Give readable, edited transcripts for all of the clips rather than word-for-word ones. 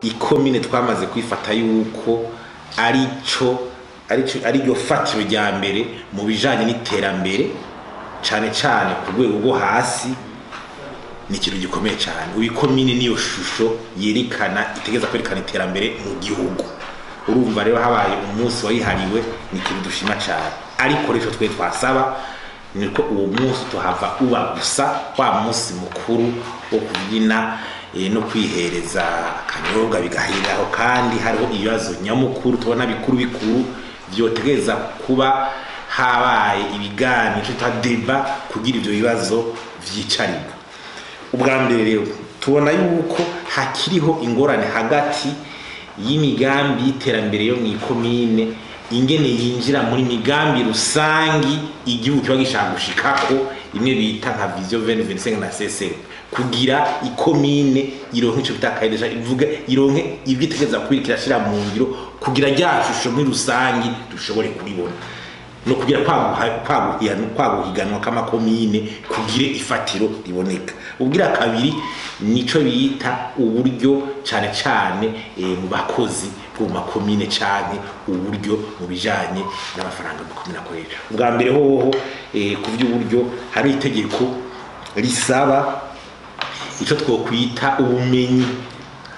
Ikomine twamaze kwifata yuko ari ryo fatiro rya mbere mu bijanye n'iterambere, cane cane ku rwego rwo hasi, ni ikintu gikomeye cyane. Ubikomine niyo shusho yerekana, itegeza kwerekana iterambere mu gihugu. Urumva rero habaye umunsi wayihariwe, ni ikintu dushima cyane. Ariko rero twe twasaba niko uwo munsi tuhava uba gusa wa munsi mukuru wo kubyina no kwihereza akanyobwa bigahiraho, kandi hariho ibibazo nyamukuru tubona bikuru bikuru vyotegeza kuba habaye ibiganiro cyo débat kugira ivyo bibazo vyicarirwa. Ubwa mbere rero tubona yuko hakiriho ingorane hagati y'imigambi y'iterambere yo mu ikomine, ingene yinjira muri migambi rusangi igihugu kiba gishaka gushikako, imwe bita nka Vision 2025 na CSR, kugira ikomine ironke ico bita cahier, ivuga ironke ivyo itegereza kwirikira shira mu ngiro, kugira rya shusho muri rusangi dushobore kuribona, no kugira kwaguhiganwa k'amakomine kugire ifatiro riboneka. Ubwira kabiri nico bita uburyo, cane cane mu bakozi bo mu makomine, canke uburyo mu bijanye n'amafaranga amakomine akoresha. Ubwa mbere hoho, ku vy'uburyo hari itegeko risaba ico twokwita ubumenyi,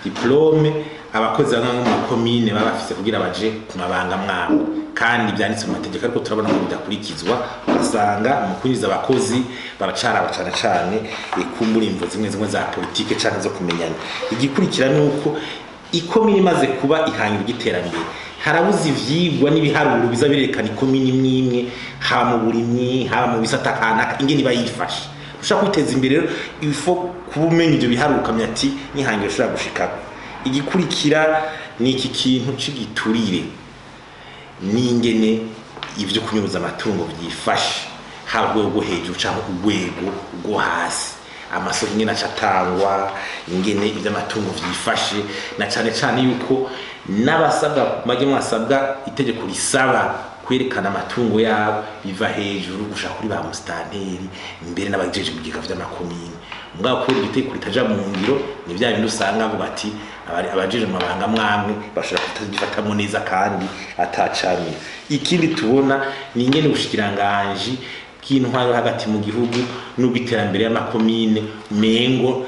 diplôme, abakozi bamwe mu makomine baba bafise kugira baje ku mabanga mwabo, kandi byanditse mu mategeko, ariko turabona ko bidakurikizwa. Ugasanga mu kwinjiza abakozi baracaraba cane cane kumbura imvo zimwe zimwe za politike canke zo kumenyana. Igikurikira ni uko ikomine imaze kuba ihangiro ry'iterambere, harabuze ivyigwa n'ibiharuro biza birerekana ikomine imwe imwe, haba mu burimyi, haba mu bisata kanaka, ingene iba yifashe. Ushaka kwiteza imbere rero, il faut kuba umenya ivyo biharuro, ukamenya ati n'ihangiro ushobora gushikako. Igikurikira ni iki kintu c'igiturire n'ingene ivyo kunyuruza amatungo vyifashe, haba urwego rwo hejuru canke urwego rwo hasi, amasoko ingene aca atangwa, ingene ivy'amatungo vyifashe, na cane cane yuko n'abasabwa mage mwasabwa, itegeko risaba kwerekana amatungo yabo, biva hejuru gushaka kuri ba musitanteri, mbere n'abajeje ibigega vy'amakomine. Mugabo kubera iryo tegeko ritaja mu ngiro, ni vya bindi usanga bavuga ati abajeje mu mabanga mwamwe bashobora kutagifatamwo neza kandi atacamira. Ikindi tubona ni ingene ubushikiranganji bw'intwaro hagati mu gihugu n'ubw'iterambere y'amakomine mengo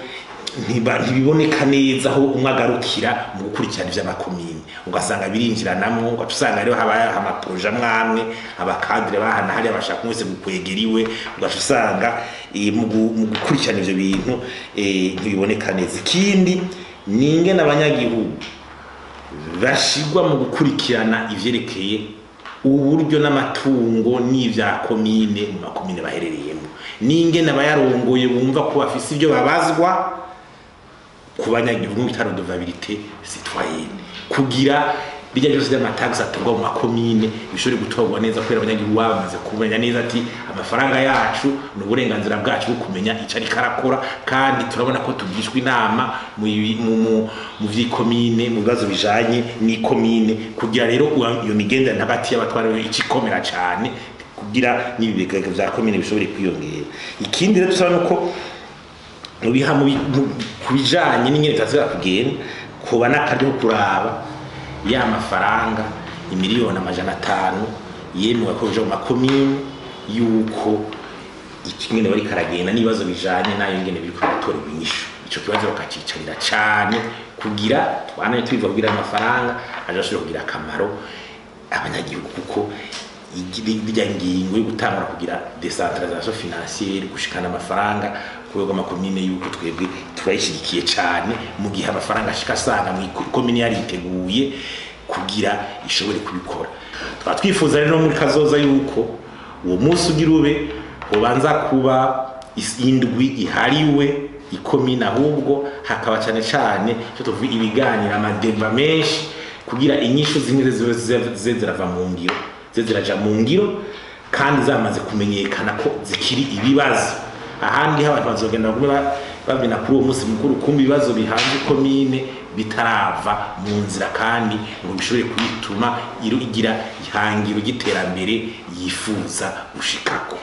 ntibiboneka neza aho umwe agarukira mu gukurikirana ivy'amakomine, ugasanga birinjiranamwo. Ugaca usanga rero habaye ama projets amwe amwe, aba cadres bahana hariya bashaka umwe wese gukwegera iwe, ugaca usanga mu gukurikirana ivyo bintu ntibiboneka neza. Ikindi ni ingene abanyagihugu bashigwa mu gukurikirana ivyerekeye uburyo n'amatungo n'ivya komine mu makomine baherereyemo, n'ingene abayarongoye bumva ko bafise ivyo babazwa ku banyagihugu, bita redevabilité citoyenne, kugira bijya byose by'ama taxes atorwa mu makomine bishobore gutorwa neza, kubera abanyagihugu baba bamaze kumenya neza ati amafaranga yacu ni uburenganzira bwacu bwo kumenya icyo ariko arakora, kandi turabona ko tugishwa inama mu vy'ikomine, mu bibazo bijanye n'ikomine, kugira rero iyo migenderanire hagati y'abatwara ikikomera cane, kugira n'ibigega vya komine bishobore kwiyongera. Ikindi rero dusaba nuko mubiha ku bijanye n'ingene bitazira kugenda, kuba n'akaryo ko kuraba ya mafaranga 500 miliyoni yemewe ko bija mu makomine, yuko ingene bari karagenda n'ibibazo bijanye nayo, ingene biriko biratorerwa inyishu. Ico kibazo bakacicarira cane kugira twananye tubiva, kugira amafaranga aje ashobore kugira akamaro abanyagihugu, kuko irya ngingo yo gutangura kugira décentralisation financière, gushikana amafaranga ku rwego rw'amakomine, yuko twebwe turayishigikiye cane mu gihe amafaranga ashika asanga mu ikomine yariteguye kugira ishobore kubikora. Tukaba twifuza rero muri kazoza yuko uwo munsi ugira ube hobanza kuba indwi ihariwe ikomine, ahubwo hakaba cane cane icyo tuvuga ibiganiro, ama débats menshi, kugira inyishu zimwe zibe zirava mu ngiro, zibe ziraja mu ngiro kandi zamaze kumenyekana ko zikiri ibibazo. Ahandi ho abantu bazogenda bagume babina kuri uwo munsi mukuru, kumva ibibazo bihanze ikomine bitarava mu nzira kandi ngo bishobore kuyituma igira ihangiro ry'iterambere yifuza gushikako.